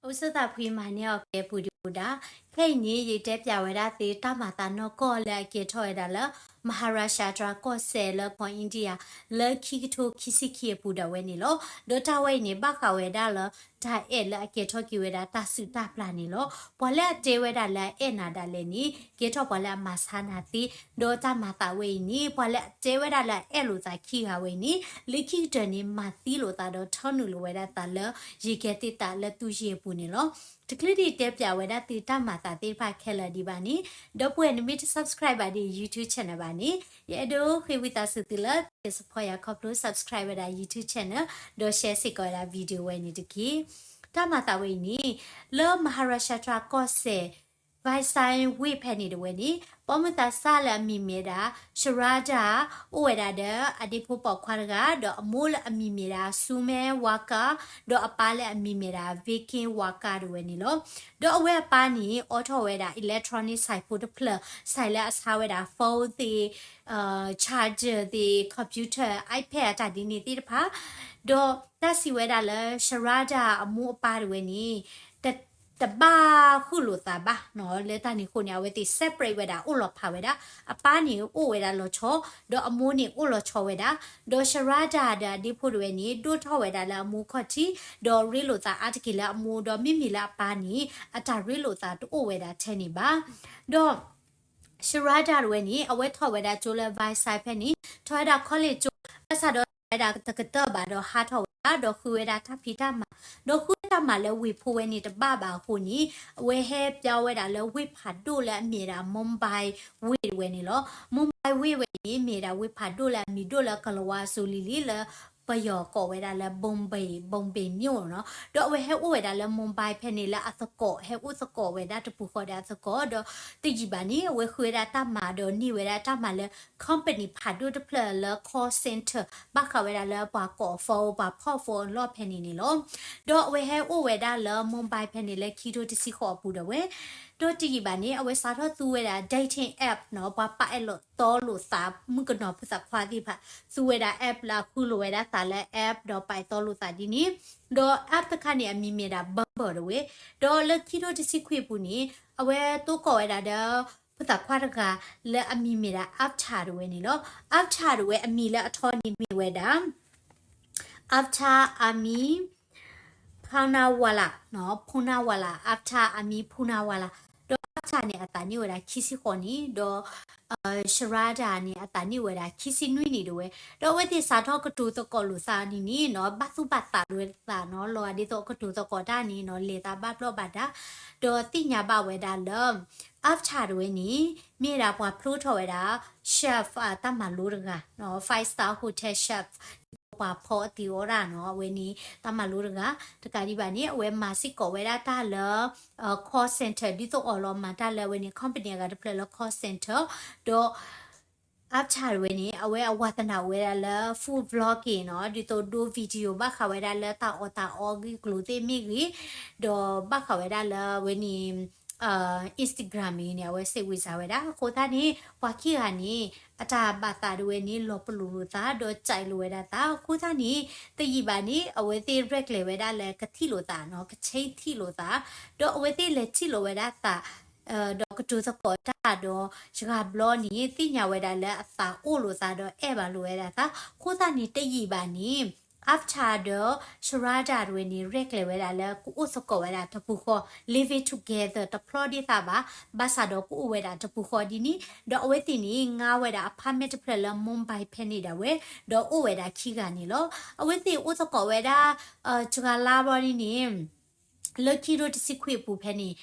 အိၣ်ဆူၣ်သးဖှံမၤန့ၢ်အီၤကဲပူၤဒုပူၤဒါ, ခဲအံၤန့ၣ် ယတဲပၠးဝဲဒၣ်သုတၢ်မၤသးနီၢ်ကီၢ်လၢအကဲထီၣ်ဝဲဒၣ်လၢ Maharashtra ကီၢ်စဲၣ်လၢကီၢ် India လၢခံကထိခံဆံခံအပူၤဒၣ်ဝဲန့ၣ်လီၤ. ဒီးတၢ်ဝဲအံၤန့ၣ် ဘၣ်ဃးဝဲဒၣ်လၢ တၢ်အဲၣ်လၢအကဲထီၣ်က့ၤဝဲဒၣ်တၢ်စုၣ်တၢ်ပျၢ်န့ၣ်လီၤ. ပှၤလၢအတဲဝဲဒၣ်လၢအအဲၣ်နၤဒၣ်လဲာ်န့ၣ် ကဲထီၣ်ပှၤလၢအမၤဆါနၤသ့, ဒီးတၢ်မၤသးဝဲအံၤန့ၣ် ပှၤလၢအတဲဝဲဒၣ်လၢအအဲၣ်လိာ်သးခံဂၤဝဲအံၤန့ၣ် လၢခံကတၢၢ်န့ၣ် မၤသံလိာ်သးဒီးထၢနုာ်လိာ်ဝဲဒၣ်သးလၢ ယကဲသ့ၣ်သးလၢသူၣ်ယံၤအပူၤန့ၣ်လီၤ. တချုးဒံးတဲပၠးဝဲဒၣ်သုတၢ်မၤသးသ့ၣ်တဖၣ်ခဲလၢာ်ဒံးဘၣ်န့ၣ်, ဒီပုၢ်ဝဲၢ်နမ့ၢ်တ subscribe ဘၣ်ဒီး YouTube channel ဘၣ်န့ၣ်, ယအဲၣ်ဒိးဃ့ဝံသးစူၤသုလၢသုက support ယၤ ခီဖျိ subscribe ဝဲဒၣ် YouTube channel ဒီး share စ့ၢ်ကီးဝဲဒၣ် video ဝဲန့ၣ်တက့ၢ်. တၢ်မၤသးဝဲအံၤန့ၣ် လၢ Maharashtra ကီၢ်စဲၣ် Vijay ဝ့ၢ်ဖဲန့ၣ်တဝဲန့ၣ် ပိာ်မုၣ်သးစၢ်လၢအမံၤမ့ၢ်ဒၣ် Shraddha အိၣ်ဝဲဒၣ်ဒီးအဒ့ဖိပိာ်ခွါတဂၤ ဒီးအမိၢ်လၢအမံၤမ့ၢ်ဒၣ် Sumer Walkar ဒီးအပၢ်လၢအမံၤမ့ၢ်ဒၣ် Vicky Walkar တဝဲန့ၣ်လီၤ. ဒီးအဝဲအပၢ်န့ၣ် အိးထီၣ်ဝဲဒၣ် electronic ဆိုင်ဖိတဖျၢၣ် ဆိုင်လၢအဆါဝဲဒၣ် phone သ့ၣ် charger သ့ၣ် computer iPad အတၢ်ဒ်န့ၣ်သ့ၣ်တဖၣ်, ဒီးတၢ်စံးဝဲဒၣ်လၢ Shraddha အမိၢ်အပၢ်တဝဲန့ၣ် တဘၣ်ဃုာ်လိာ်သးဘၣ်နီၤ, လၢတၢ်န့ၣ်အဃိန့ၣ် အဝဲသ့ၣ် separate ဝဲဒၣ် အိၣ်လီၤဖးဝဲဒၣ်, အပၢ်န့ၣ်အိၣ်ဝဲဒၣ်လီၤဆီ, ဒီးအမိၢ်န့ၣ်အိၣ်လီၤဆီဝဲဒၣ်, ဒီး Shraddha ဒီးအဒ့ဖိတဝဲန့ၣ် ဒိၣ်ထီၣ်ဝဲဒၣ်လၢအမိၢ်ခီၣ်ထံး, ဒီးရ့လိာ်သးအါတက့ၢ်လၢအမိၢ်, ဒီးမ့မ့ၢ်လၢအပၢ်န့ၣ် အတၢ်ရ့လိာ်သးတအိၣ်ဝဲဒၣ်ထဲန့ၣ်ဘၣ်. ဒီး Shraddha တဝဲန့ၣ် အဝဲထီၣ်ဝဲဒၣ်ကၠိလၢ Vijay ဖဲန့ၣ်, ထီၣ်ဝဲဒၣ် college ကၠိ, ဘၣ်ဆၣ်ဒီးဝဲဒၣ်တကတၢၢ်ဘၣ်ဒီးဟးထီၣ်ဝဲဒၣ်, ဒီးဃုဝဲဒၣ်တၢ်ဖံးတၢ်မၤ, ဒီးဃုတၢ်မၤလၢဝ့ၢ်ဖိဝဲန့ၣ်တဘၣ်ဘၣ်အဃိန့ၣ်, အဝဲဟဲပၠီဝဲဒၣ်လၢဝ့ၢ်ဖးဒိၣ်လၢအမ့ၢ်ဒၣ် Mumbai ဝ့ၢ်တဝဲန့ၣ်လီၤ. Mumbai ဝ့ၢ်ဝဲန့ၣ် မ့ၢ်ဒၣ်ဝ့ၢ်ဖးဒိၣ်လၢအမံၤဒိၣ်လၢကလၤဝါစိၤလံၤလံၤလၢ ပယီၤကိးဝဲဒၣ်လၢ Bombay, Bombay မြို့နီၤ, ဒီးအဝဲဟဲအိၣ်ဝဲဒၣ်လၢ Mumbai ဖဲန့ၣ်လၢအသကိး, ဟဲအိၣ်သကိးဝဲဒၣ်တပူၤဃီဒီးအသကိး, ဒီးတယံာ်ဘၣ်န့ၣ် အဝဲဃုဝဲဒၣ်တၢ်မၤဒီးန့ၢ်ဝဲဒၣ်တၢ်မၤလၢ company ဖးဒိၣ်တဖျၢၣ်လၢ call center ဘၣ်ဃးဝဲဒၣ်လၢပှၤကိး phone, ပှၤဖီၣ် phone အလီၢ်ဖဲန့ၣ်န့ၣ်လီၤ. ဒီးအဝဲဟဲအိၣ်ဝဲဒၣ်လၢ Mumbai ဖဲန့ၣ်လၢခံထိတဆံဃိးအပူၤဒီးဝဲ, ဒီးတယံာ်ဘၣ်န့ၣ် အဝဲစးထီၣ်သူဝဲဒၣ် dating app နီၤ, ပှၤပာ်အဲၣ်လိာ်သီလိာ်သး မုၣ်ကနီၤဖိသၣ်ခွါသ့ၣ်တဖၣ်, သူဝဲဒၣ် app လၢအဃုလိာ်ဝဲဒၣ်သးလၢ app ဒီးပာ်အဲၣ်သီလိာ်သးဒ်န့ၣ်, ဒီး app တခါန့ၣ် အမံၤမ့ၢ်ဒၣ် Bumble တဝဲ, ဒီးလၢခံထိတဆံခွံအပူၤန့ၣ် အဝဲသကိးဝဲဒၣ်ဒီး ဖိသၣ်ခွါတဂၤလၢအမံၤမ့ၢ်ဒၣ် Avatar တဝဲန့ၣ်လီၤ. Avatar တဝဲအမံၤလၢအထီန့ၣ်မ့ၢ်ဝဲဒၣ် Avatar အမံၤ Poonawalla နီၤ, Poonawalla, Avatar အမံၤ Poonawalla, ဒီး Avatar န့ၣ် အသးန့ၢ်ဝဲဒၣ်ခံဆံဃိးနံၣ်, ဒီး Shraddha န့ၣ် အသးန့ၢ်ဝဲဒၣ်ခံဆံနွံနံၣ်တဝဲ, ဒီးအဝဲသ့ၣ်စးထီၣ်ကတိၤသကိးလိာ်သးန့ၣ်န့ၣ်နီၤ, ဘၣ်သူၣ်ဘၣ်သးလိာ်သးနီၤ, လီၤဂာ်ဒ်သိးအကတိၤသကိးတၢ်န့ၣ်နီၤ, လဲၤသးဘၣ်ဘျီၣ်ဘၣ်ဒါ, ဒီးသ့ၣ်ညါဘၣ်ဝဲဒၣ်လၢ Avatar တဝဲန့ၣ် မ့ၢ်ဒၣ်ပှၤဖျိထီၣ်ဝဲဒၣ် chef တၢ်မၤလိတဂၤ, five star hotel chef, ပှၤဖီအသံးအီၣ်တၢ်နီၤ, အဝဲန့ၣ် တၢ်မၤလိတဂၤ, တကးဒံးဘၣ်န့ၣ် အဝဲမၤစ့ၢ်ကီးဝဲဒၣ်တၢ်လၢ call center ဒ်သိးအီၤလီၤမၤတၢ်လၢအဝဲန့ၣ် company အဂၤတဖျၢၣ်လၢ call center, ဒီး Avatar တဝဲန့ၣ် အဝဲအဝါသနာအိၣ်ဝဲဒၣ်လၢ food vlogging နီၤ, ဒ်သိးဒိ video ဘၣ်ဃးဝဲဒၣ်လၢတၢ်အီၣ်တၢ်အီအဂ့ၢ်အကျိၤသ့ၣ်မ့ၢ်ဂ့ၤ, ဒီးဘၣ်ဃးဝဲဒၣ်လၢအဝဲန့ၣ် Instagram အံၤန့ၣ် အဝဲစ့ၢ်ဝံစၢ်ဝဲဒၣ်. အဃိသတးန့ၣ် ပှၤခံဂၤန့ၣ် အတၢ်ဘၣ်သးတဝဲန့ၣ် လီၤပလိာ်လိာ်သး ဒီးစဲးလိာ်ဝဲဒၣ်သး. အဃိသတးန့ၣ် တယံာ်ဘၣ်န့ၣ် အဝဲသ့ၣ်ရဲၣ်ကျဲၤဝဲဒၣ်လၢကထံၣ်လိာ်သးနီၤ, ကဆဲးထံၣ်လိာ်သး, ဒီးအဝဲသ့ၣ်လဲၤထံၣ်လိာ်ဝဲဒၣ်သး ဒီးကတိၤသကိးတၢ်ဒီး စှၤဘျီန့ၣ် သ့ၣ်ညါဝဲဒၣ်လၢအသးအိၣ်လိာ်သးဒီးအဲၣ်ဘၣ်လိာ်ဝဲဒၣ်သး. အဃိသတးန့ၣ် တယံာ်ဘၣ်န့ၣ် Avatar ဒီး Shraddha တဝဲန့ၣ် ရဲၣ်ကျဲၤဝဲဒၣ်လၢကအိၣ်သကိးဝဲဒၣ်တပူၤဃီ, living together တဖျီဒ်သးဘၣ်, ဘၣ်ဆၣ်ဒီးကအိၣ်ဝဲဒၣ်တပူၤဃီဒ်န့ၣ်, ဒီးအဝဲသ့ၣ်န့ၣ် ငါဝဲဒၣ် apartment တဖျၢၣ်လၢ Mumbai ဖဲန့ၣ်ဒၣ်ဝဲ, ဒီးအိၣ်ဝဲဒၣ်ခံဂၤန့ၣ်လီၤ. အဝဲသ့ၣ်အိၣ်သကိးဝဲဒၣ် စှၤလါဘျီန့ၣ်န့ၣ် လၢခံထိတဆံခွံအပူၤဖဲန့ၣ်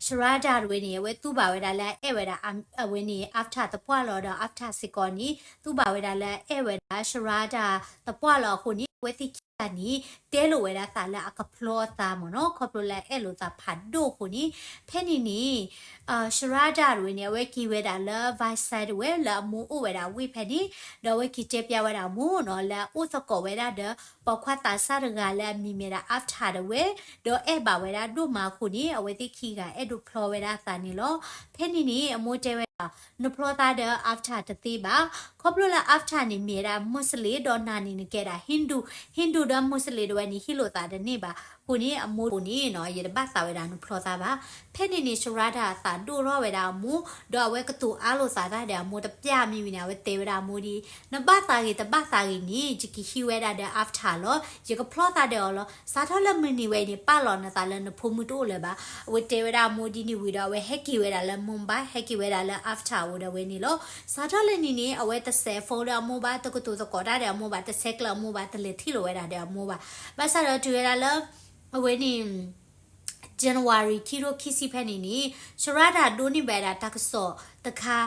Shraddha တဝဲန့ၣ် အဝဲသူဘၣ်ဝဲဒၣ်လၢအအဲၣ်ဝဲဒၣ် အဝဲန့ၣ် Avatar သပှၢ်လီၤဒီး Avatar စ့ၢ်ကီးန့ၣ် သူဘၣ်ဝဲဒၣ်လၢအအဲၣ်ဝဲဒၣ် Shraddha သပှၢ်လီၤအဃိန့ၣ် အဝဲသ့ၣ်ခံဂၤန့ၣ် တဲလိာ်ဝဲဒၣ်သးလၢအကဖျီအသးမ့ၢ်နီၤ, ခီဖျိလၢအအဲၣ်လိာ်သးဖးဒိၣ်အဃိန့ၣ်, ဖဲန့ၣ်န့ၣ် Shraddha တဝဲန့ၣ် အဝဲက့ၤဝဲဒၣ်လၢ Vijay တဝဲ လၢအမိၢ်အိၣ်ဝဲဒၣ်ဝ့ၢ်ဖဲန့ၣ်, ဒီးအဝဲက့ၤတဲပျးဝဲဒၣ်အမိၢ်နီၤ လၢအအိၣ်သကိးဝဲဒၣ်ဒီး ပိာ်ခွါသးစၢ်တဂၤလၢအမံၤမ့ၢ်ဒၣ် Avatar တဝဲ, ဒီးအဲၣ်ဘၣ်ဝဲဒၣ်ဒိၣ်မးအဃိန့ၣ် အဝဲသ့ၣ်ခံဂၤအဲၣ်ဒိးဖျီဝဲဒၣ်အသးန့ၣ်လီၤ. ဖဲန့ၣ်န့ၣ် အမိၢ်တဲဝဲ နဖျီသးဒီး Avatar တသ့ဘၣ်. ခီဖျိလၢ Avatar န့ၣ် မ့ၢ်ဝဲဒၣ် Muslim ဒီးနၤန့ၣ် နကဲဒၣ် Hindu, Hindu ဒီး Muslim တဝဲန့ၣ် ဟ့ၣ်လိာ်သးတန့ၢ်ဘၣ်. အဃိန့ၣ် အမိၢ်န့ၣ်နီၤ ယတဘၣ်သးဝဲဒၣ်နဖျီသးဘၣ်. ဖဲန့ၣ်န့ၣ် Sharada အသးဒိၣ်ထီၣ်ဝဲဒၣ်အမိၢ်, ဒီးအဝဲကတိၤအါလိာ်သးတၢ်ဒီးအမိၢ်တပျၢ်မံဝံၤန့ၣ် အဝဲတဲဝဲဒၣ်အမိၢ်ဒ်အံၤ, နဘၣ်သးဂ့ၤတဘၣ်သးဂ့ၤန့ၣ် ယကဟံးဝဲဒၣ်ဒီး Avatar လီၤ. ယကဖျီသးဒီးအီၤလီၤ. စးထီၣ်လၢမုၢ်နံၤဝဲအံၤန့ၣ် ပာ်လီၤနသးလၢနဖိမုၣ်တအိၣ်လၢၤဘၣ်. အဝဲတဲဝဲဒၣ်အမိၢ်ဒ်န့ၣ်ဝံၤဒီး အဝဲဟဲက့ၤဝဲဒၣ်လၢ Mumbai, ဟဲက့ၤဝဲဒၣ်လၢ Avatar အအိၣ်ဒီးဝဲန့ၣ်လီၤ. စးထီၣ်လၢနံၤန့ၣ် အဝဲတစဲး phone ဒီးအမိၢ်ဘၣ်, တကတိၤသကိးတၢ်ဒီးအမိၢ်ဘၣ်, တဆဲးကျၢအမိၢ်ဘၣ်, တလဲၤထံၣ်လိာ်ဝဲဒၣ်ဒီးအမိၢ်ဘၣ်. ဘၣ်ဆၣ်ဒီးတုၤဝဲဒၣ်လၢ အဝဲန့ၣ် January ခံထိခံဆံဖဲန့ၣ်န့ၣ် Sharada ဒိးန့ၢ်ဘၣ်ဝဲဒၣ်တၢ်ကစီၣ်တခါ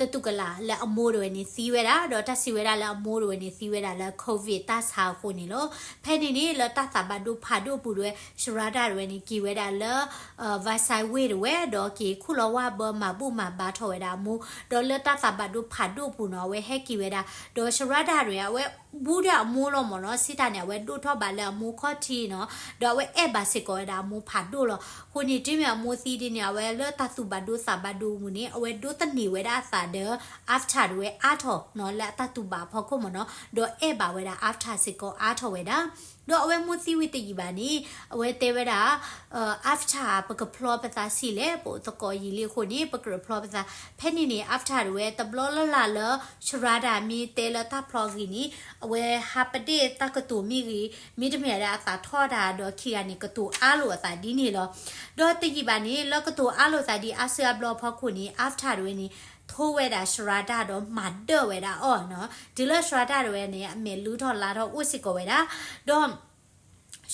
တတူၢ်ကလာ်လၢအမိၢ်တဝဲန့ၣ်သံဝဲဒၣ်, ဒီးတၢ်စံးဝဲဒၣ်လၢအမိၢ်တဝဲန့ၣ်သံဝဲဒၣ်လၢ COVID တၢ်ဆါအဃိန့ၣ်လီၤ. ဖဲန့ၣ်န့ၣ် လၢတၢ်သးဘၣ်ဒိဖးဒိၣ်အပူၤတဝဲ Sharada တဝဲန့ၣ် က့ၤဝဲဒၣ်လၢ Vaisaha ဝ့ၢ်တဝဲ ဒီးက့ၤခူၣ်လီၤဝါဘၢမၤဘူၣ်မၤဘါထီၣ်ဝဲဒၣ်အမိၢ်, ဒီးလၢတၢ်သးဘၣ်ဒိဖးဒိၣ်အပူၤနီၤ အဝဲဟဲက့ၤဝဲဒၣ်, ဒီး Sharada တဝဲ အဝဲ ဘူးဒီးအမိၢ်လီၤမ့ၢ်နီၤ, စံးတၢ်န့ၣ် အဝဲဒိၣ်ထီၣ်ဘးလၢအမိၢ်ခီၣ်ထံးနီၤ, ဒီးအဝဲအဲၣ်ဘၣ်စ့ၢ်ကီးဝဲဒၣ်အမိၢ်ဖးဒိၣ်လီၤ. အဃိန့ၣ် တုၤမ့ၢ်အမိၢ်သံဒ်န့ၣ် အဝဲလၢတၢ်သူၣ်ဘၣ်ဒိသးဘၣ်ဒိအပူၤန့ၣ် အဝဲဒိးသန့ၤဝဲဒၣ်အသးဒီး Avatar တဝဲအါထီၣ်နီၤ လၢအတၢ်တူၢ်ဘၣ်အဖီခိၣ်မ့ၢ်နီၤ, ဒီးအဲၣ်ဘၣ်ဝဲဒၣ် Avatar စ့ၢ်ကီးအါထီၣ်ဝဲဒၣ် ဒီးအဝဲမိၢ်သံဝံၤတယံာ်ဘၣ်န့ၣ် အဝဲတဲဝဲဒၣ် Avatar ပကဖျီပသးဆံးလဲၣ်, ပအိၣ်သကိးယံာ်လံအဃိန့ၣ် ပကြၢးဖျီပသး. ဖဲန့ၣ်န့ၣ် Avatar တဝဲ တဘျီလၢ်လၢ်လၢ Sharada မ့ၢ်တဲလၢတၢ်ဖျီအဂ့ၢ်န့ၣ် အဝဲဟးပဒ့ၣ်တၢ်ကတိၤမ့ၢ်ဂ့ၤ, မ့တမ့ၢ်ဒၣ်အသးထီၣ်တၢ်ဒီးခံဂၤန့ၣ် ကတိၤအါလိာ်အသးဒ်န့ၣ်လီၤ. ဒီးတယံာ်ဘၣ်န့ၣ် လၢကတိၤအါလိာ်သးဒ်အါစုအါဘျီအဖီခိၣ်န့ၣ် Avatar တဝဲန့ၣ် ထိဝဲဒၣ် Sharada ဒီးမၤဒၢၣ်ဝဲဒၣ်အီၤနီၤ. တုၤလၢ Sharada တဝဲန့ၣ် အမဲာ်လုၢ်ထီၣ်လါထီၣ်အိၣ်စ့ၢ်ကီးဝဲဒၣ်, ဒီး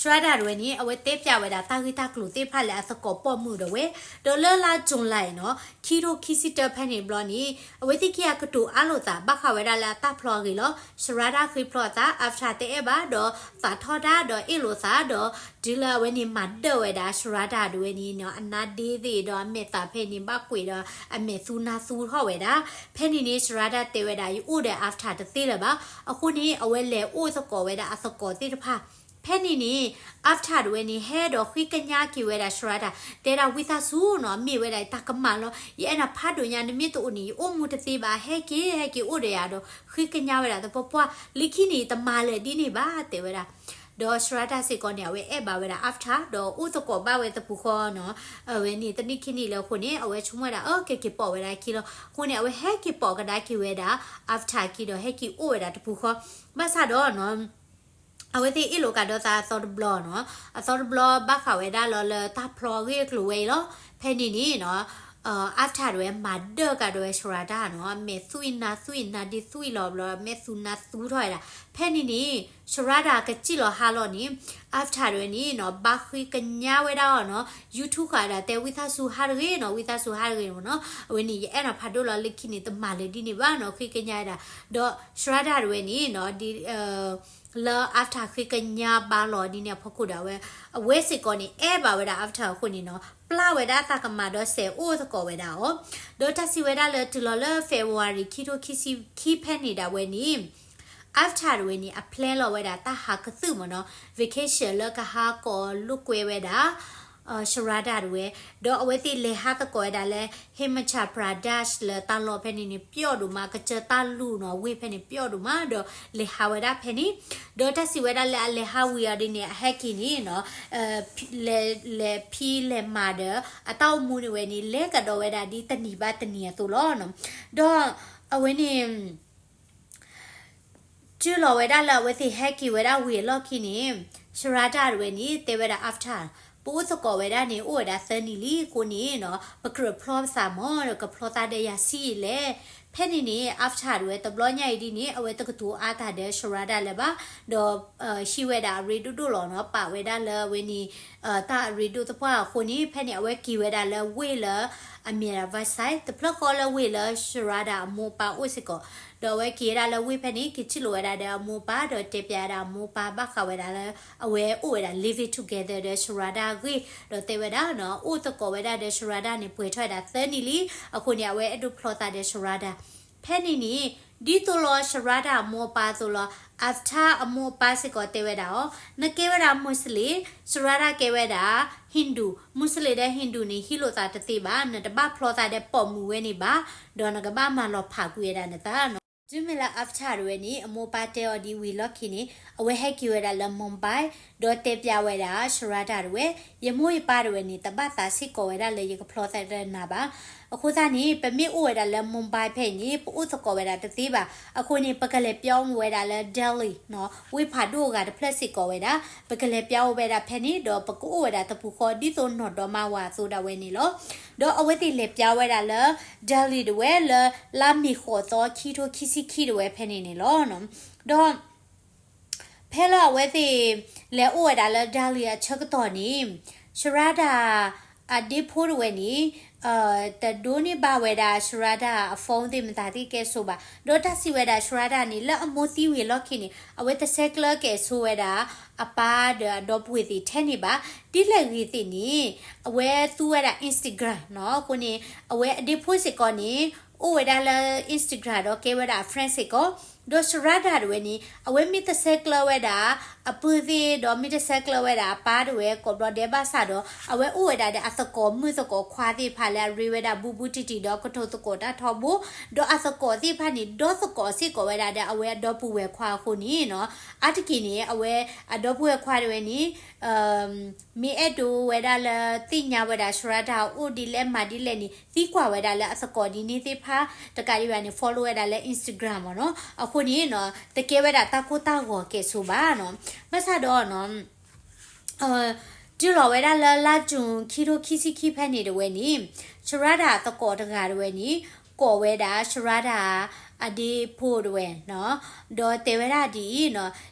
Sharada တဝဲန့ၣ် အဝဲတဲဖျါဝဲဒၣ်တၢ်ဂ့ၢ်တၢ်ကျိၤသ့ၣ်တဖၣ်လၢအသကိးပိာ်မုၣ်တဝဲ, ဒီးလၢလါ July နီၤ ခံထိခံဆံတၢဖဲန့ၣ်ဘျီန့ၣ် အဝဲသ့ၣ်ခံဂၤကတိၤအါလိာ်သး ဘၣ်ဃးဝဲဒၣ်လၢအတၢ်ဖျီအဂ့ၢ်လီၤ. Sharada ဃ့ဖျီအသး Avatar တအဲၣ်ဘၣ် ဒီးသးထီၣ်တၢ်ဒီးအ့ၣ်လိာ်သးဒီး တုၤလၢအဝဲန့ၣ် မၤဒၢၣ်ဝဲဒၣ် Sharada တဝဲန့ၣ်နီၤ အနါဒ့သ့ၣ်ဒီးအမဲာ်သးဖဲန့ၣ် ဘၣ်ကွံာ်ဒီးအမဲာ်သူနါသူထီၣ်ဝဲဒၣ်. ဖဲန့ၣ်န့ၣ် Sharada တဲဝဲဒၣ် ယအိၣ်ဒီး Avatar တသ့လၢၤဘၣ်. အဃိန့ၣ် အဝဲလဲၤအိၣ်သကိးဝဲဒၣ်အသကိးသ့ၣ်တဖၣ် ဖဲန့ၣ်န့ၣ် Avatar တဝဲန့ၣ် ဟဲဒီးဃ့ကညးက့ၤဝဲဒၣ် Sharada တဲဒၣ် ဝံသးစူၤနီၤ မ့ၢ်ဝဲဒၣ်တၢ်ကမၣ်လီၤ. ယအဲၣ်နၤဖးဒိၣ်ညါ နမ့ၢ်တအိၣ်န့ၣ် ယအိၣ်မူတသ့ဘၣ်. ဟဲက့ၤ ဟဲက့ၤအိၣ်ဒီးယၤဒီး ဃ့ကညးဝဲဒၣ်သပှၢ်ပှၢ် လၢခံန့ၣ် တမၤလၢာ်ဒ်န့ၣ်ဘၣ် တဲဝဲဒၣ်. ဒီး Sharada စ့ၢ်ကီးန့ၣ် အဝဲအဲၣ်ဘၣ်ဝဲဒၣ် Avatar ဒီးအိၣ်သကိးဘၣ်ဝဲတပူၤဃီနီၤ. အဝဲန့ၣ် တနံၣ်ခံနံၣ်လၢအဃိန့ၣ် အဝဲဆိကမိၣ်ဝဲဒၣ် အက့ၤက့ၤပိာ်ဝဲဒၣ်အခံလီၤ. အဃိန့ၣ် အဝဲဟဲက့ၤပိာ်ကဒါက့ၤဝဲဒၣ် Avatar အခံဒီး ဟဲက့ၤအိၣ်ဝဲဒၣ်တပူၤဃီ. ဘၣ်ဆၣ်ဒီးနီၤ အဝဲသ့ၣ်အ့ၣ်လိာ်ကဒီးသးအသီတဘျီနီၤ, အသီတဘျီဘၣ်ဃးဝဲဒၣ်လီၤလၢတၢ်ဖျီအဂ့ၢ်အကျိၤဝဲအံၤလီၤ. ဖဲန့ၣ်န့ၣ်နီၤ Avatar တဝဲမၤဒၢၣ်ကဒီးဝဲ Sharada နီၤ, အမဲာ်သွံၣ်နါသွံၣ် နါဒ့သွံၣ်လီၤဘျီ မဲာ်သူနါသူထီၣ်ဝဲဒၣ်. ဖဲန့ၣ်န့ၣ် Sharada ကစံၣ်လီၤဟါလီၤန့ၣ် Avatar တဝဲန့ၣ်နီၤ ဘၣ်ဃ့ကညးဝဲဒၣ်အီၤနီၤ, ယူၤထူဃာ်ဒၣ်တဲ ဝံသးစူၤဟးတဂ့ၤနီၤ, ဝံသးစူၤဟးတဂ့ၤနီၤ, အဝဲန့ၣ် ယအဲၣ်နၤဖးဒိၣ်လီၤ လၢခံန့ၣ် တမၤလၢာ်ဒ်န့ၣ်ဘၣ်နီၤ, ဃ့ကညးဝဲဒၣ်. ဒီး Sharada တဝဲန့ၣ်နီၤ ဒ် လၢ Avatar ဃ့ကညးဘၣ်လီၤဒ်န့ၣ်အဖီခိၣ်ဒီး အဝဲ အဝဲစ့ၢ်ကီးန့ၣ် အဲၣ်ဘၣ်ဝဲဒၣ် Avatar အဃိန့ၣ်နီၤ ပျၢ်ဝဲဒၣ်အတၢ်ကမၣ်ဒီးစဲးအိၣ်သကိးဝဲဒၣ်အီၤ, ဒီးတၢ်စံးဝဲဒၣ်လၢတုၤလီၤလၢ February ခံထိခံဆံခံဖဲန့ၣ်ဒၣ်ဝဲန့ၣ် Avatar တဝဲန့ၣ် အ plan လီၤဝဲဒၣ်တၢ်ဟးကသုၣ်မ့ၢ်နီၤ, vacation လၢကဟးကိးလိာ်ကွဲဝဲဒၣ် Sharada တဝဲ, ဒီးအဝဲသ့ၣ်လဲၤဟးသကိးဝဲဒၣ်လၢ Himachal Pradesh လၢတၢ်လီၢ်ဖဲန့ၣ်န့ၣ် ပျီဒိၣ်မး ကစၢၢ်တၢ်လူၢ်နီၤ ဝ့ၢ်ဖဲန့ၣ်ပျီဒိၣ်မး ဒီးလဲၤဟးဝဲဒၣ်ဖဲန့ၣ်, ဒီးတၢ်စံးဝဲဒၣ်လၢအလဲၤဟးဝံၤအီၤဒ်န့ၣ် အဟဲက့ၤန့ၣ်နီၤ လဲၤ လဲၤဖံးလဲၤမၤဒီး အတၢ်အိၣ်မူန့ၣ်ဝဲန့ၣ် လဲၤကဒီးဝဲဒၣ်ဒ်တနံၤဘၣ်တနံၤအသိးလီၤနီၤ, ဒီးအဝဲန့ၣ် တုၤလီၤဝဲဒၣ်လၢအဝဲသ့ၣ်ဟဲက့ၤဝဲဒၣ်ဝံၤအလီၢ်ခံန့ၣ် Sharada တဝဲန့ၣ် တဲဝဲဒၣ် Avatar ပအိၣ်သကိးဝဲဒၣ်န့ၣ် အိၣ်ဝဲဒၣ်သၢနံၣ်လံအဃိန့ၣ်နီၤ ပကြၢးဖျီပသးမ့ၢ် ကဖျီသးဒီးယၤဆံးလဲၣ်. ဖဲန့ၣ်န့ၣ် Avatar တဝဲတဘျီညါအံၤဒ်န့ၣ် အဝဲတကတိၤအါတၢ်ဒီး Sharada လၢၤဘၣ်, ဒီး ဟံးဝဲဒၣ်အရ့ဒိၣ်ဒိၣ်လီၤနီၤ ပာ်ဝဲဒၣ်လၢအဝဲန့ၣ် တၢ်အရ့ဒိၣ်သပှၢ်အဃိန့ၣ် ဖဲန့ၣ် အဝဲက့ၤဝဲဒၣ်လၢဝ့ၢ်လၢ အမ့ၢ်ဒၣ် Versailles တဖျၢၣ်ဃီလၢဝ့ၢ်လၢ Sharada အမိၢ်အပၢ်အိၣ်စ့ၢ်ကီး, ဒီးအဝဲက့ၤဝဲဒၣ်လၢဝ့ၢ်ဖဲန့ၣ် က့ၤထံၣ်လိာ်ဝဲဒၣ်ဒီးအမိၢ်အပၢ် ဒီးတဲဖျါဝဲဒၣ်အမိၢ်အပၢ် ဘၣ်ဃးဝဲဒၣ်လၢ အဝဲအိၣ်ဝဲဒၣ် living together ဒီး Sharada အဂ့ၢ်, ဒီးတဲဝဲဒၣ်နီၤ အိၣ်သကိးဝဲဒၣ်ဒီး Sharada န့ၣ် ပှဲၤထီၣ်ဝဲဒၣ်သၢနံၣ်လံ, အဃိန့ၣ် အဝဲအဲၣ်ဒိးဖျီသးဒီး Sharada. ဖဲန့ၣ်န့ၣ် ဒ်သိးလီၤ Sharada အမိၢ်အပၢ်အသိးလီၤ, Aftab အမိၢ်အပၢ်စ့ၢ်ကီးတဲဝဲဒၣ်အီၤ, နကဲဝဲဒၣ် Muslim, Sharada ကဲဝဲဒၣ် Hindu, Muslim ဒီး Hindu န့ၣ် ဟံးလိာ်သးတသ့ဘၣ်, နတဘၣ်ဖျီသးဒီးပိာ်မုၣ်ဝဲန့ၣ်ဘၣ်, ဒီးနကဘၣ်မၤလီၤဖးကွံာ်ဝဲဒၣ်နသးနီၤ. တုၤမ့ၢ်လၢ Aftab တဝဲန့ၣ် အမိၢ်အပၢ်တဲအီၤဒ်ဝံၤလီၢ်ခံန့ၣ် အဝဲဟဲက့ၤဝဲဒၣ်လၢ Mumbai ဒီးတဲပျးဝဲဒၣ် Sharada တဝဲ, ယမိၢ်ယပၢ်တဝဲန့ၣ် တဘၣ်သးစ့ၢ်ကီးဝဲဒၣ်လၢယကဖျီသးဒီးနၤဘၣ်. အဃိသတးန့ၣ် ပမ့ၢ်အိၣ်ဝဲဒၣ်လၢ Mumbai ဖဲအံၤန့ၣ် ပအိၣ်သကိးဝဲဒၣ်တသ့ဘၣ်. အဃိန့ၣ် ပကလဲၤပျီအိၣ်ဝဲဒၣ်လၢ Delhi နီၤ, ဝ့ၢ်ဖးဒိၣ်အဂၤတဖျၢၣ်စ့ၢ်ကီးဝဲဒၣ်, ပကလဲၤပျီအိၣ်ဝဲဒၣ်ဖဲန့ၣ် ဒီးပကအိၣ်ဝဲဒၣ်တပူၤဃီဒ်သိးနီၢ်ဒီမါဝၤအသိးဒၣ်ဝဲန့ၣ်လီၤ. ဒီးအဝဲသ့ၣ်လဲၤပျီဝဲဒၣ်လၢ Delhi တဝဲလၢ လါမ့ၤဃိးသီ ခံထိခံဆံခံတဝဲဖဲန့ၣ်န့ၣ်လီၤ. ဒီး ဖဲလၢအဝဲသ့ၣ်လဲၤအိၣ်ဝဲဒၣ်လၢ Delhi အဆၢကတီၢ်န့ၣ် Sharada အဒ့ဖိတဝဲန့ၣ် တဒိးန့ၢ်ဘၣ်ဝဲဒၣ် Sharada အ phone သ့ၣ်မတၤသ့ၣ်ကဲဆိဘၣ်. ဒီးတၢ်စံးဝဲဒၣ် Sharada န့ၣ် လၢအမိၢ်သံဝံၤအလီၢ်ခံန့ၣ် အဝဲတဆဲးကျၢကဲဆိဝဲဒၣ် အပၢ်ဒီးအဒီပုၢ်ဝဲၢ်သ့ၣ်ထဲန့ၣ်ဘၣ်. ဒ်လဲၣ်ဂ့ၤသ့ၣ်န့ၣ် အဝဲသူဝဲဒၣ် Instagram နီၤ. အဃိန့ၣ် အဝဲအဒ့ဖိစ့ၢ်ကီးန့ၣ် အိၣ်ဝဲဒၣ်လၢ Instagram ဒီးကဲဝဲဒၣ်အ friend စ့ၢ်ကီး, ဒီး Sharada တဝဲန့ၣ် အဝဲမ့ၢ်တဆဲးကျၢဝဲဒၣ် အပုၢ်သ့ၣ် ဒီးမ့ၢ်တဆဲးကျၢဝဲဒၣ်အပၢ်တဝဲ ကိးဘျီဒဲးဘၣ်ဆၣ်ဒီး အဝဲအိၣ်ဝဲဒၣ်ဒီးအသကိးမုၣ်သကိးခွါသ့ၣ်တဖၣ်လၢအရ့ဝဲဒၣ်ဘူးဘူးတံၢ်တံၢ်ဒီးကထိၣ်သကိးတၢ်ထီဘိ, ဒီးအသကိးသ့ၣ်တဖၣ်န့ၣ် ဒီသကိးစ့ၢ်ကီးဝဲဒၣ်ဒီးအဝဲအဒီပုၢ်ဝဲၢ်ခွါအဃိန့ၣ်နီၤ, အါတက့ၢ်န့ၣ် အဝဲအဒီပုၢ်ဝဲၢ်ခွါတဝဲန့ၣ် မ့ၢ်အဲၣ်ဒိးဝဲဒၣ်လၢသ့ၣ်ညါဝဲဒၣ် Sharada အိၣ်ဒ်လဲၣ်မၤဒ်လဲၣ်န့ၣ် သံကွၢ်ဝဲဒၣ်လၢအသကိးဒ်န့ၣ်သ့ၣ်တဖၣ် တကးဒံးဘၣ်န့ၣ် follow ဝဲဒၣ်လၢ Instagram မ့ၢ်နီၤ. အဃိန့ၣ်နီၤ တကဲဝဲဒၣ်တၢ်ကိၢ်တၢ်ဂီၤကဲဆိဘၣ်နီၤ. ဘၣ်ဆၣ်ဒီးနီၤ တုၤလီၤဝဲဒၣ်လၢလါကၠူၣ် ခံထိခံဆံခံဖဲန့ၣ်တဝဲန့ၣ် Sharada အသကိးတဂၤတဝဲန့ၣ် ကိးဝဲဒၣ် Sharada အဒ့ဖိတဝဲနီၤ, ဒီးတဲဝဲဒၣ်ဒ်အံ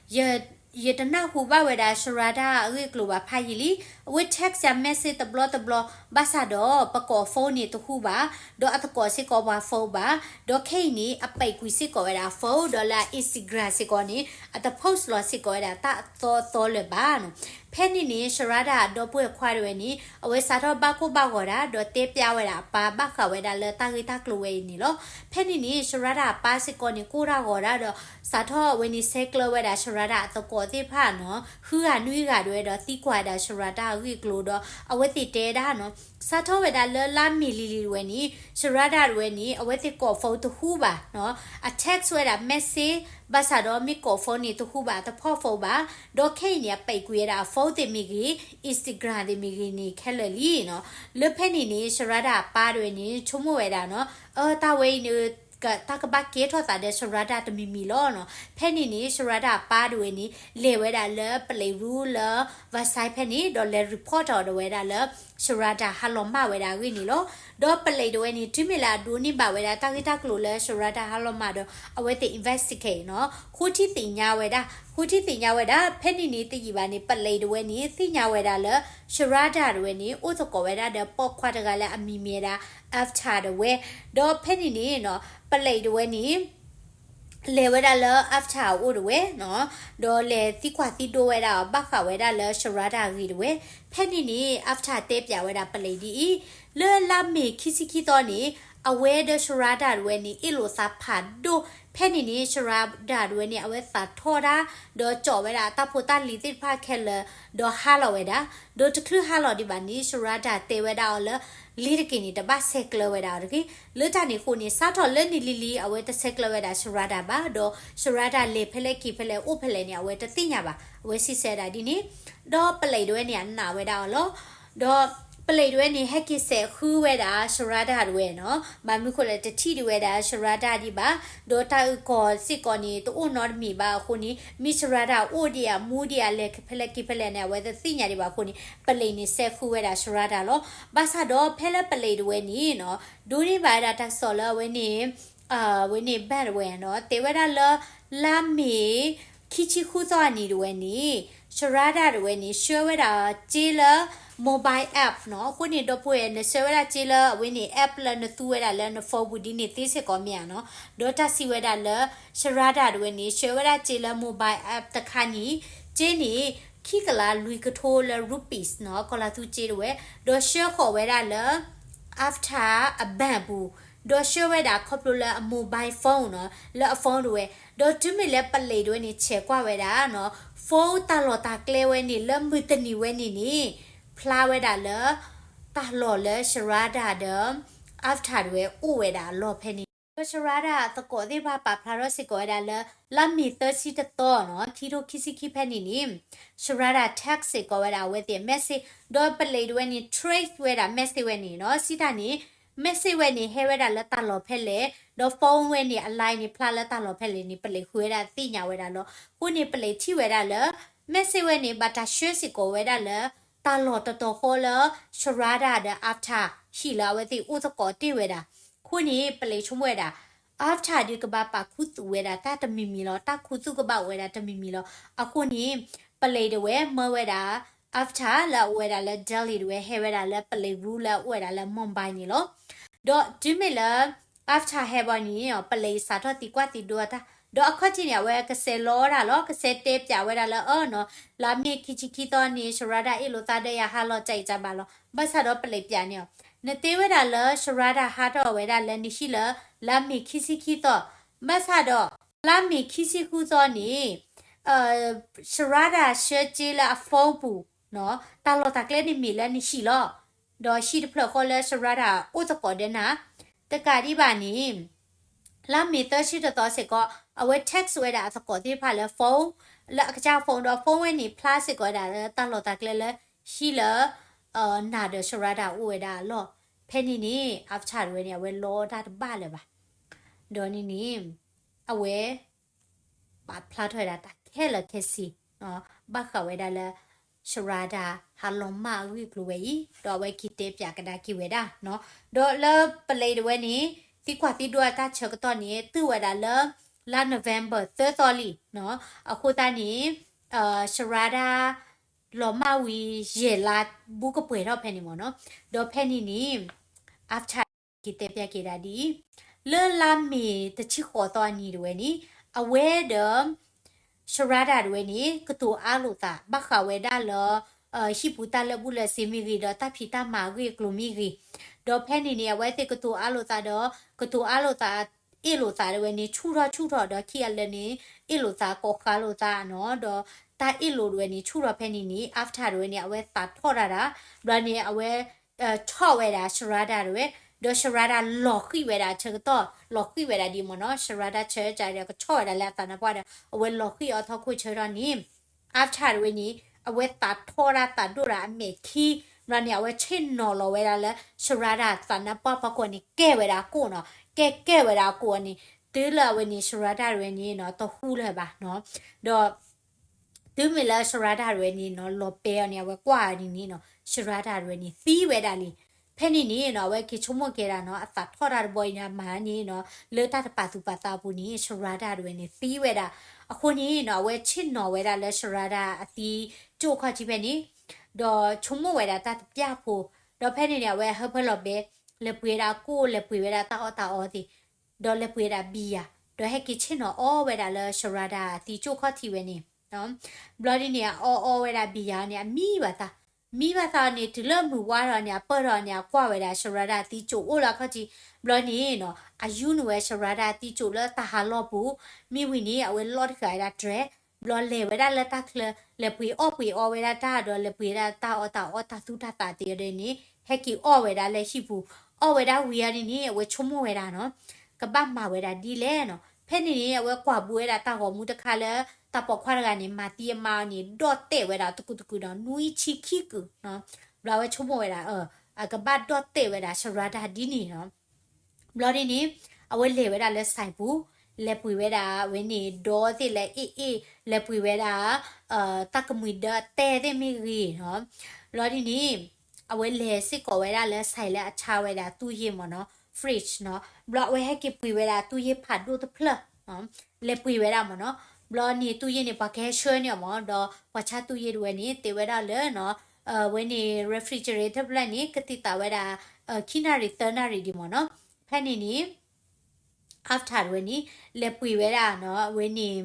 ၤနီၤ, ယတနၢ်ဟူဘၣ်ဝဲဒၣ် Sharada အဂ့ၢ်အကျိၤဘၣ်ဖးယံာ်လံ. အဝဲ text ယၤ message တဘျီတဘျီ, ဘၣ်ဆၣ်ဒီးပကိး phone န့ၣ်တဟူဘၣ်, ဒီးအသကိးစ့ၢ်ကီးပှၤ phone ဘၣ်, ဒီးခဲအံၤန့ၣ် အပဲာ်ကွံာ်စ့ၢ်ကီးဝဲဒၣ် phone ဒီးလၢ Instagram စ့ၢ်ကီးန့ၣ် အတ post လီၤစ့ၢ်ကီးဝဲဒၣ် တၢ်အသီအသီလၢၤဘၣ်နီၤ. ဖဲန့ၣ်န့ၣ် Sharada အဒီပုၢ်ဝဲၢ်ခွါတဝဲန့ၣ် အဝဲစးထီၣ်ဘၣ်ကိၢ်ဘၣ်ဂီၤဒၣ် ဒီးတဲပျးဝဲဒၣ်အပၢ်ဘၣ်ဃးဝဲဒၣ်လၢတၢ်ဂ့ၢ်တၢ်ကျိၤဝဲအံၤန့ၣ်လီၤ. ဖဲန့ၣ်န့ၣ် Sharada အပၢ်စ့ၢ်ကီးန့ၣ် ကိၢ်တၢ်ဂီၤဒၣ်ဒီး စးထီၣ်အဝဲန့ၣ်ဆဲးကျၢဝဲဒၣ် Sharada အသကိးသ့ၣ်တဖၣ်နီၤ ဃုဂၤနွံဂၤတဝဲဒီးသံကွၢ်ဝဲဒၣ် Sharada အဂ့ၢ်အကျိၤဒီး အဝဲသ့ၣ်တဲဒၣ်နီၤ စးထီၣ်ဝဲဒၣ်လၢလါမ့ၤလံၤလံၤတဝဲန့ၣ် Sharada တဝဲန့ၣ် အဝဲသ့ၣ်ကိး phone တဟူဘၣ်နီၤ အ text ဝဲဒၣ် message ဘၣ်ဆၣ်ဒီးမ့ၢ်ကိး phone န့ၣ်တဟူဘၣ် အတဖီၣ် phone ဘၣ်, ဒီးခဲအံၤန့ၣ် အပဲာ်ကွံာ်ဝဲဒၣ်အ phone သ့ၣ်မ့ၢ်ဂ့ၤ Instagram သ့ၣ်မ့ၢ်ဂ့ၤန့ၣ်ခဲလၢာ်လံနီၤ. လၢဖဲန့ၣ်န့ၣ် Sharada အပၢ်တဝဲန့ၣ် ဆိကမိၣ်ဝဲဒၣ်နီၤ အၢ တၢ်ဝဲအံၤန့ၣ် တၢ်ကဘၣ်ကဲထီၣ်သးဒီး Sharada တမံၤမံၤလီၤနီၤ. ဖဲန့ၣ်န့ၣ် Sharada အပၢ်တဝဲန့ၣ် လဲၤဝဲဒၣ်လၢ ပလံးရူလၢ Versailles ဖဲန့ၣ် ဒီးလဲၤ report အီၤဒီးဝဲဒၣ်လၢ Sharada ဟါလီၤမၢ်ဝဲဒၣ်အဂ့ၢ်န့ၣ်လီၤ. ဒီးပလံးတဝဲန့ၣ် တုၤမ့ၢ်လၢအဒိးန့ၢ်ဘၣ်ဝဲဒၣ်တၢ်ဂ့ၢ်တၢ်ကျိၤလၢ Sharada ဟါလီၤမၢ်ဒီး အဝဲသ့ၣ် investigate နီၤ ဃိထံသ့ၣ်ညါဝဲဒၣ် ဃိထံသ့ၣ်ညါဝဲဒၣ် ဖဲန့ၣ်န့ၣ်တယံာ်ဘၣ်န့ၣ် ပလံးတဝဲန့ၣ် သ့ၣ်ညါဝဲဒၣ်လၢ Sharada တဝဲန့ၣ် အိၣ်သကိးဝဲဒၣ်ဒီးပိာ်ခွါတဂၤလၢအမံၤမ့ၢ်ဝဲဒၣ် Aftab တဝဲ, ဒီးဖဲန့ၣ်န့ၣ်နီၤ ပလံးတဝဲန့ၣ် လဲၤဝဲဒၣ်လၢ Aftab အအိၣ်တဝဲနီၤ, ဒီးလဲၤသံကွၢ်သံဒိးဝဲဒၣ်အီၤ ဘၣ်ဃးဝဲဒၣ်လၢ Sharada အဂ့ၢ်တဝဲ. ဖဲန့ၣ်န့ၣ် Aftab တဲပျးဝဲဒၣ်ပလံးဒ်အံၤ, လၢလါမ့ၤခံဆံခံသီန့ၣ် အဝဲဒီး Sharada တဝဲန့ၣ် အ့ၣ်လိာ်သးဖးဒိၣ်. ဖဲန့ၣ်န့ၣ် Sharada တဝဲန့ၣ် အဝဲသးထီၣ်တၢ် ဒီးကၠီးဝဲဒၣ်အတၢ်ဖိတၢ်လံၤသ့ၣ်တဖၣ်ခဲလၢာ် ဒီးဟါလီၤဝဲဒၣ်, ဒီးတချုးဟါလီၤဒံးဘၣ်န့ၣ် Sharada တဲဝဲဒၣ်အီၤလၢ လ့ၤတက့ၢ်န့ၣ် တဘၣ်ဆဲးကျၢဝဲဒၣ်အီၤတဂ့ၤ. လၢတၢ်န့ၣ်အဃိန့ၣ် စးထီၣ်လၢန့ၣ်လံၤလံၤ အဝဲတဆဲးကျၢဝဲဒၣ် Sharada ဘၣ်, ဒီး Sharada လဲၤဖဲလဲၣ်က့ၤဖဲလဲၣ် အိၣ်ဖဲလဲၣ်န့ၣ် အဝဲတသ့ၣ်ညါဘၣ်, အဝဲစံးဆၢဒၣ်ဒ်န့ၣ်, ဒီးပလံးတဝဲန့ၣ် အနာ်ဝဲဒၣ်အီၤလီၤ. ဒီးပလံးတဝဲန့ၣ် ဟဲက့ၤစဲးဃုဝဲဒၣ် Sharada တဝဲနီၤ, ဘၣ်မနုၤဃိလဲၣ် တထံၣ်ဒံးဝဲဒၣ် Sharada ဒံးဘၣ်, ဒီးတၢ်အုၣ်ကီၤစ့ၢ်ကီးန့ၣ် တအိၣ်နီတမံၤဘၣ်အဃိန့ၣ် မ့ၢ် Sharada အိၣ်ဒံးဧါ မူဒံးဧါ လဲၤဖဲလဲၣ်က့ၤဖဲလဲၣ်န့ၣ် အဝဲတသ့ၣ်ညါဒံးဘၣ်အဃိန့ၣ် ပလံးန့ၣ် စဲးဃုဝဲဒၣ် Sharada လီၤ. ဘၣ်ဆၣ်ဒီးဖဲလၢပလံးတဝဲန့ၣ်နီၤ ဒိးန့ၢ်ဘၣ်ဝဲဒၣ်တၢ်ကစီၣ်လၢအဝဲန့ၣ် အဝဲန့ၣ် ဘၣ်တဝဲနီၤ တဲဝဲဒၣ်လၢ လါမ့ၤ ခံဆံဃုသီအနံၤတဝဲန့ၣ် Sharada တဝဲန့ၣ် ဆှၢဝဲဒၣ်စ့လၢ mobile app နီၤ. အဃိန့ၣ် ဒီပုၢ်ဝဲၢ် နဆှၢဝဲဒၣ်စ့လၢအဝဲန့ၣ် app လၢနသူဝဲဒၣ်လၢန phone ပူၤဒ်န့ၣ်သ့စ့ၢ်ကီးမ့ၢ်ဧါနီၤ. ဒီးတၢ်စံးဝဲဒၣ်လၢ Sharada တဝဲန့ၣ် ဆှၢဝဲဒၣ်စ့လၢ mobile app တခါန့ၣ် စ့န့ၣ် ခံကလးလွံၢ်ကထိလၢ rupees နီၤ ကီၢ်လၤသူစ့တဝဲ ဒီးဆှၢဃီၤဝဲဒၣ်လၢ Aftab အ bank ပူၤ ဒီးဆှၢဝဲဒၣ်ခီဖျိလၢအ mobile phone နီၤ လၢအ phone တဝဲ, ဒီးတုၤမ့ၢ်လၢပလံးတဝဲန့ၣ် ဆဲးကွၢ်ဝဲဒၣ်နီၤ phone တၢ်လီၢ်တၢ်ကျဲဝဲန့ၣ်လၢမုၢ်တနံၤဝဲန့ၣ်န့ၣ် ဖျါဝဲဒၣ်လၢ တၢ်လီၢ်လၢ Sharada ဒီး After တဝဲအိၣ်ဝဲဒၣ်အလီၢ်ဖဲန့ၣ် ဒီး Sharada အသကိးသ့ၣ်တဖၣ်ပာ်ဖျါထီၣ်စ့ၢ်ကီးဝဲဒၣ်လၢ လါမ့ၤသၢဆံတသီနီၤ ခံထိခံဆံခံဖဲန့ၣ်န့ၣ် Sharada text စ့ၢ်ကီးဝဲဒၣ်အဝဲသ့ၣ် message ဒီးပလံးတဝဲန့ၣ် trace ဝဲဒၣ် message ဝဲန့ၣ်နီၤ စံးတၢ်န့ၣ် message ဝဲန့ၣ် ဟဲဝဲဒၣ်လၢတၢ်လီၢ်ဖဲလဲၣ် ဒီး phone ဝဲန့ၣ် အ line န့ၣ် ဖျါလၢတၢ်လီၢ်ဖဲလဲၣ်န့ၣ် ပလံးဃုဝဲဒၣ်သ့ၣ်ညါဝဲဒၣ်လီၤ. အဃိန့ၣ် ပလံးထံၣ်ဝဲဒၣ်လၢ message ဝဲန့ၣ် ဘၣ်တၢ်ဆှၢစ့ၢ်ကီးဝဲဒၣ်လၢ တၢ်လီၢ်တတီၤဃီလၢ Sharada ဒီး After ဟံၣ်လၢအဝဲသ့ၣ်အိၣ်သကိးတ့ၢ်ဝဲဒၣ်. အဃိန့ၣ် ပလံးဆိကမိၣ်ဝဲဒၣ် After ဒီးကဘၣ်ပာ်ခူသူၣ်ဝဲဒၣ်တၢ်တမံၤမံၤလီၤ. တၢ်ခူသူၣ်ကဘၣ်အိၣ်ဝဲဒၣ်တမံၤမံၤလီၤ. အဃိန့ၣ် ပလံးတဝဲမၢဝဲဒၣ် After လၢအအိၣ်ဝဲဒၣ်လၢ Delhi တဝဲ ဟဲဝဲဒၣ်လၢပလံး room လၢအအိၣ်ဝဲဒၣ်လၢ Mumbai န့ၣ်လီၤ. ဒီးတုၤမ့ၢ်လၢ After ဟဲဘၣ်န့ၣ် ပလံးစးထီၣ်သံကွၢ်သံဒိတၢ် ဒီးအခီၣ်ထံးန့ၣ် အဝဲကစဲးလီတၢ်လီၤ. ကစဲးတဲပၠးဝဲဒၣ်လၢအၢနီၤ လါမ့ၤခံဆံခံသီန့ၣ် Sharada အ့ၣ်လိာ်သးဒီးယၤဟါလီၤ ကအံၤကဘၣ်လီၤ. ဘၣ်ဆၣ်ဒီးပလံးပၠးန့ၣ် နသ့ဝဲဒၣ်လၢ Sharada ဟးထီၣ်ဝဲဒၣ်လၢနဟံၣ်လၢ လါမ့ၤခံဆံခံသီ, ဘၣ်ဆၣ်ဒီး လါမ့ၤခံဆံဃုသီန့ၣ် Sharada ဆှၢစ့လၢအ phone ပူၤ တၢ်လီၢ်တၢ်ကျဲန့ၣ်မ့ၢ်လၢနဟံၣ်လီၤ. ဒီးဟံၣ်တဖျၢၣ်ဃီလၢ Sharada အိၣ်သကိးဒီးနၤ တကးဒံးဘၣ်န့ၣ် လါမ့ၤသၢဆံတသီစ့ၢ်ကီး အဝဲ text ဝဲဒၣ်အသကိးသ့ၣ်တဖၣ်လၢ phone လၢအကစၢ် phone ဒီး phone ဝဲန့ၣ် ဖျါစ့ၢ်ကီးဝဲဒၣ်လၢတၢ်လီၢ်တၢ်ကျဲလၢ ဟံၣ်လၢ နၤဒီး Sharada အိၣ်ဝဲဒၣ်အလီၢ်. ဖဲန့ၣ်န့ၣ် After တဝဲန့ၣ် အဝဲလီတၢ်တဘၣ်လၢၤဘၣ်. ဒီးန့ၣ်န့ၣ် အဝဲ ပာ်ဖျါထီၣ်ဝဲဒၣ်တၢ်ခဲလၢာ်ခဲဆ့ ဘၣ်ဃးဝဲဒၣ်လၢ Sharada ဟးလီၤမၢ်အဂ့ၢ်အကျိၤဝဲအံၤ ဒီးအဝဲက့ၤတဲပၠးကဒါက့ၤဝဲဒၣ် ဒီးလၢပလံးတဝဲန့ၣ် သံကွၢ်သံဒိးအတၢ်ဆၢကတီၢ်န့ၣ် တုၤဝဲဒၣ်လၢ လါ November သၢသီလံ. အဃိသတးန့ၣ် Sharada လီၤမၢ်ဝံၤယဲၢ်လါ ဘူးကပှဲၤထီၣ်ဖဲန့ၣ်မ့ၢ်နီၤ. ဒီးဖဲန့ၣ်န့ၣ် After က့ၤတဲပၠးက့ၤဒၣ်ဒ်အံၤ, လၢလါမ့ၤတဆံဃိးသီအနံၤတဝဲန့ၣ် အဝဲဒီး Sharada တဝဲန့ၣ် ကတိၤအါလိာ်သး ဘၣ်ဃးဝဲဒၣ်လၢ ဟံၣ်ပူၤတၢ်လၢာ်ဘူၣ်လၢာ်စ့မ့ၢ်ဂ့ၤ ဒီးတၢ်ဖံးတၢ်မၤအဂ့ၢ်အကျိၤမ့ၢ်ဂ့ၤ, ဒီးဖဲန့ၣ်န့ၣ် အဝဲသ့ၣ်ကတိၤအါလိာ်သးဒီး ကတိၤအါလိာ်သး အ့ၣ်လိာ်သးတဝဲန့ၣ် ဆူၣ်ထီၣ်ဆူၣ်ထီၣ်ဒီးခံဂၤလၢာ်န့ၣ် အ့ၣ်လိာ်သးကိးဃါလိာ်သးနီၤ, ဒီးတၢ်အ့ၣ်လိာ်တဝဲန့ၣ် ဆူၣ်ထီၣ်ဖဲန့ၣ်န့ၣ် After တဝဲန့ၣ် အဝဲသးထီၣ်တၢ်ဒၣ်, ဘျီန့ၣ် အဝဲ ဆီၣ်ဝဲဒၣ် Sharada တဝဲ, ဒီး Sharada လီၤဃံၣ်ဝဲဒၣ်ဆၢကတီၢ် လီၤဃံၣ်ဝဲဒၣ်ဒ်မ့ၢ်နီၤ, Sharada ဆၢကတီၢ်ဒီးကဆီၣ်ဝဲဒၣ်လၢအသးနါပှၢ်ဒီး အဝဲလီၤဃံၣ်အီၤထီၣ်ခိၣ်ဆၢထီၣ်န့ၣ် After တဝဲန့ၣ် အဝဲသးထီၣ်တၢ်သးဒိၣ်တၢ်အမဲာ်ခံ, ဘျီန့ၣ် အဝဲဆ့ၣ်နီၤလီၤဝဲဒၣ်လၢ Sharada သးနါပှၢ်ဖီခိၣ်န့ၣ် ကဲဝဲဒၣ်အကိၣ်နီၤ, ကဲကဲဝဲဒၣ်အကိၣ်အီၤန့ၣ် တုၤလၢအဝဲန့ၣ် Sharada တဝဲန့ၣ်နီၤ တဟူလၢၤဘၣ်နီၤ, ဒီး တုၤမ့ၢ်လၢ Sharada တဝဲန့ၣ်နီၤ လီၤပဲအီၤန့ၣ် အဝဲကွၢ်အီၤန့ၣ်နီၤ Sharada တဝဲန့ၣ် သံဝဲဒၣ်လံ. ဖဲန့ၣ်န့ၣ်နီၤ အဝဲက့ၤဆိကမိၣ်က့ၤဒၣ်နီၤ အသးထီၣ်တၢ်တဘီအံၤန့ၣ် အမၤန့ၣ်နီၤ လၢတၢ်တပာ်သူၣ်ပာ်သးအပူၤန့ၣ် Sharada တဝဲန့ၣ် သံဝဲဒၣ်. အဃိန့ၣ်နီၤ အဝဲဆ့ၣ်နီၤဝဲဒၣ်လၢ Sharada အသံကၠိၣ်ခီၣ်ထံးဖဲန့ၣ်, ဒီးဆိကမိၣ်ဝဲဒၣ်တၢ်တပျၢ်ဖိ, ဒီးဖဲန့ၣ်န့ၣ် အဝဲဟၢဖၢလီၤဘဲ လဲၤပှ့ၤဝဲဒၣ်ကိၣ် လဲၤပှ့ၤဝဲဒၣ်တၢ်အီၣ်တၢ်အီသ့ၣ် ဒီးလဲၤပှ့ၤဝဲဒၣ်ဘံယၤ, ဒီးဟဲက့ၤဆ့ၣ်နီၤအီဝဲဒၣ်လၢ Sharada အသံကၠိၣ်ခီၣ်ထံးဝဲန့ၣ်. ဘျီဒ်န့ၣ် အအီအီဝဲဒၣ်ဘံယၤန့ၣ် အမံဘၣ်သး, မံဘၣ်သးအီၤန့ၣ် တုၤလၢမုၢ်ဝါထီၣ်န့ၣ် အပၢၢ်ထီၣ်န့ၣ် အကွၢ်ဝဲဒၣ် Sharada အသံကၠိၣ်အိၣ်လၢအခီၣ်ထံး, ဘျီန့ၣ်နီၤ အယူနုာ်ဝဲ Sharada အသံကၠိၣ်လၢတၢ်ဟးလီၢ်ပူၤ, မ့ၢ်ဝံၤန့ၣ် အဝဲလီၤတဃာ်ဝဲဒၣ်တြဲၤ ဘျီလဲၤဝဲဒၣ်လၢတၢ်ချၢ လဲၤပှ့ၤအီၣ်ပှ့ၤအီဝဲဒၣ်တၢ်ဒီး လဲၤပှ့ၤဒၣ်တၢ်အီၣ်တၢ်အီတၢ်သူတၢ်သးသ့ၣ်အီၤဒ်န့ၣ် ဟဲက့ၤအီၣ်ဝဲဒၣ်လၢဟံၣ်ပူၤ, အီၣ်ဝဲဒၣ်ဝံၤအီၤဒ်န့ၣ် အဝဲဆိကမိၣ်ဝဲဒၣ်နီၤ ကဘၣ်မၤဝဲဒၣ်ဒ်လဲၣ်နီၤ. ဖဲန့ၣ်န့ၣ် အဝဲကွၢ်ဘူးဝဲဒၣ်တၢ်ဂီၤမူတခါလၢ တၢ်ပိာ်ခွါတဂၤန့ၣ် မၤသံအမါအီၤန့ၣ် ဒီၣ်တဲာ်ဝဲဒၣ်တကူးတကူးဒီး နွံဆံခံကူးနီၤ. ဘျီအဝဲဆိကမိၣ်ဝဲဒၣ် အကဘၣ်ဒီၣ်တဲာ်ဝဲဒၣ် Sharada ဒ်န့ၣ်နီၤ. ဘျီဒ်န့ၣ် အဝဲလဲၤဝဲဒၣ်လၢ ဆိုင် ပူၤ, လဲၤပှ့ၤဝဲဒၣ်ဝဲန့ၣ် ဒီသ့ၣ်လၢအ့ၣ်အ့ၣ်, လဲၤပှ့ၤဝဲဒၣ် တၢ်ကမှံၤဒၢအတဲသ့ၣ်မ့ၢ်ဂ့ၤနီၤ. ဘျီဒ်န့ၣ် အဝဲလဲၤစ့ၢ်ကီးဝဲဒၣ်လၢ ဆိုင် လၢအဆါဝဲဒၣ်သူၣ်ယ့ၢ်မ့ၢ်နီၤ fridge နီၤ. ဘျီအဝဲဟဲက့ၤပှ့ၤဝဲဒၣ်သူၣ်ယ့ၢ်ဖးဒိၣ်တဖျၢၣ် လဲၤပှ့ၤဝဲဒၣ်မ့ၢ်နီၤ. ဘျီန့ၣ်သူၣ်ယ့ၢ်န့ၣ် ပှၤကဟဲဆှၢန့ၢ်အီၤမ့ၢ်, ဒီးပှၤဆါသူၣ်ယ့ၢ်တဝဲန့ၣ် တဲဝဲဒၣ်လၢနီၤ ဝဲန့ၣ် refrigerator တဖျၢၣ်န့ၣ် ကသံၣ်သးဝဲဒၣ် ခံနၣ်ရံၣ်သၢနၣ်ရံၣ်ဒံးမ့ၢ်နီၤ. ဖဲန့ၣ်န့ၣ် after တဝဲန့ၣ် လဲၤပှ့ၤဝဲဒၣ်နီၤ အဝဲန့ၣ်